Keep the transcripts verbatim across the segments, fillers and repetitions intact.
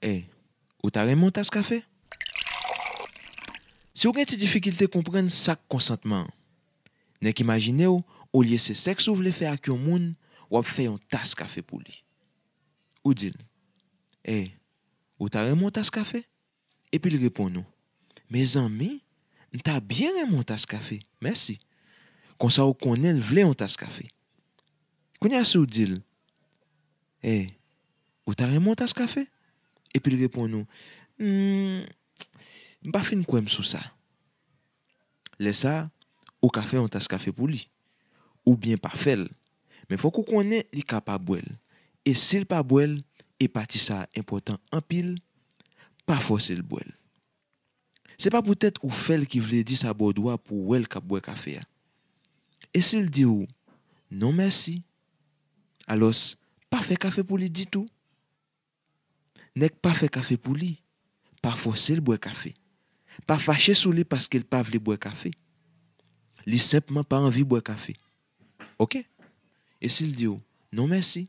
E, ou ta renmen yon tas kafe? Si w gen ti difikilte konprann sa k konsantman an, nèk imajine w, olye se sèks ou vle fè ak yon moun, w ap fè yon tas kafe pou li. Ou di l, E, ou ta renmen yon tas kafe? Epi l reponn ou, Mezanmi, m ta byen renmen yon tas kafe, mèsi. Konsa w konnen l vle yon tas kafe. Kounye a si w di l, E, ou ta renmen yon tas kafe? Epi l reponn ou, Hmm, m pa fin kwè m sou sa. Lè sa a, ou ka fè yon tas kafe pou li, oubyen pa fè l. Men fòk ou konnen li ka pa bwè l. E si l pa bwè l, e pati sa a enpòtan anpil, pa fòse l bwè l. Se pa poutèt ou fè l ki vle di sa ba w dwa pou w wè l k ap bwè kafe a. E si l di w, Non mèsi, alòs, pa fè kafe pou li ditou. Nèk pa fè kafe pou li. Pa fòse l bwè kafe. Pa fache sou li paske l pa vle bwè kafe. Li senpman pa anvi bwè kafe. Oke? E si l di w, Non mèsi,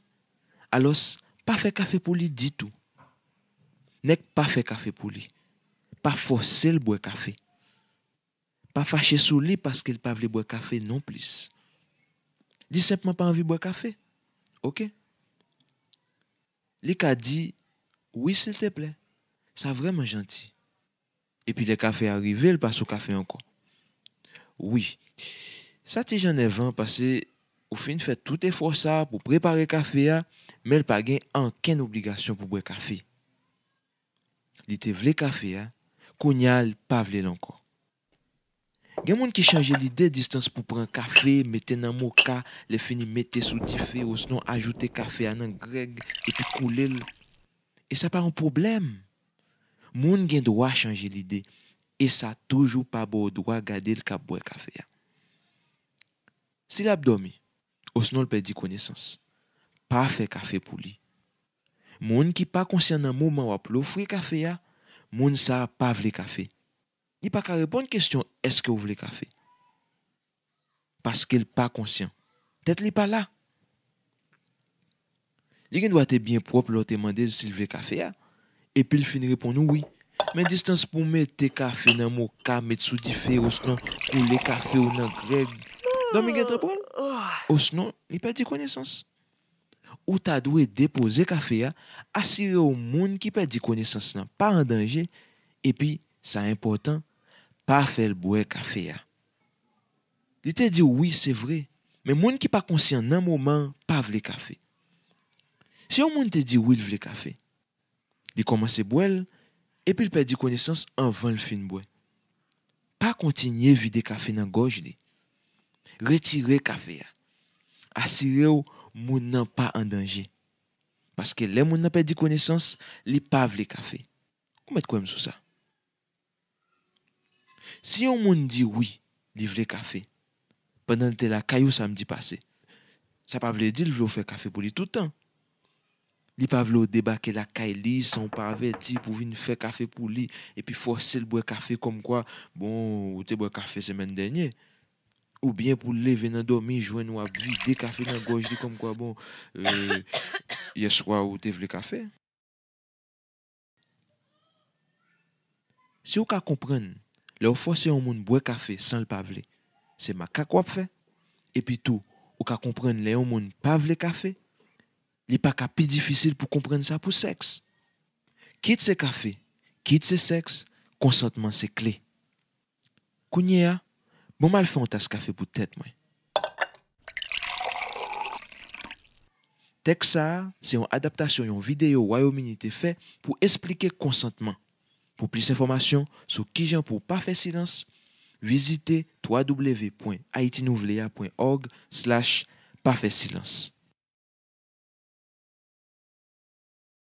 alòs, pa fè kafe pou li ditou. Nèk pa fè kafe pou li. Pa fòse l bwè kafe. Pa fache sou li paske l pa vle bwè kafe nonplis. Li senpman pa anvi bwè kafe. Oke? Li ka di, Wi, silteplè. Sa vrèman janti. Epi lè kafe a rive, l pa sou kafe ankò. Wi. Sa ti jan nèvan, paske ou fin fè tout efò sa a pou prepare kafe a, men l pa gen ankenn obligasyon pou bwè kafe. Li te vle kafe a, kounye a, li pa vle l ankò. Gen moun ki chanje lide distans pou pran kafe, mete nan moka, lè fini mete sou dife, osnon ajoute kafe a nan grèg, epi koule l. E sa pa yon pwoblèm. Moun gen dwa chanje lide, e sa toujou pa ba w dwa gade l k ap bwè kafe a. Si l ap dòmi, osnon l pèdi konesans, pa fè kafe pou li. Moun ki pa konsyan nan moman w ap ofri kafe a, moun sa a pa vle kafe. Li pa ka reponn kesyon èske w vle kafe. Paske l pa konsyan. Tèt li pa la. Li gen dwa te byen pwòp lè w te mande l si l vle kafe a, epi l fin reponn ou wi. Men distans pou w mete kafe nan moka, met sou dife, osnon koule kafe w nan grèg, dòmi gentan pran l. Osnon, li pèdi konesans. Ou ta dwe depoze kafe a, asire w moun ki pèdi konesans lan pa an danje, epi, sa enpòtan, pa fè l bwè kafe a. Li te di w wi, se vre, men moun ki pa konsyan nan moman an pa vle kafe. Si yon moun te di wi l vle kafe, li kòmanse bwè l, epi l pèdi konesans anvan l fin bwè. Pa kontinye vide kafe nan gòj li. Retire kafe a. Asire w moun nan pa an danje. Paske lè moun nan pèdi konesans, li pa vle kafe. Ou mèt kwè m sou sa. Si yon moun di wi, li vle kafe, pandan l te lakay ou samdi pase, sa pa vle di l vle w fè kafe pou li tout tan. Li pa vle w debake lakay li san w pa avèti pou w vin fè kafe pou li, epi fòse l bwè kafe kòmkwa, bon, ou te bwè kafe semèn dènye. Oubyen pou l leve nan dòmi, jwenn w ap vide kafe nan gòj li kòmkwa, bon, euh, yèswa ou te vle kafe. Si w ka konprann, lè w fòse yon moun bwè kafe san l pa vle, se makak w ap fè. Epi tou, ou ka konprann lè yon moun pa vle kafe, li pa ka pi difisil pou konprann sa pou sèks. Kit se kafe, kit se sèks, konsantman se kle. Kounye a, ban m al fè yon tas kafe pou tèt mwen. Tèks sa a se yon adaptasyon yon videyo Wayòm Ini te fè pou esplike konsantman. Pou plis enfòmasyon sou kijan pou w pa fè silans, vizite w w w pwen ayiti nou vle a pwen òg slash pa fè silans.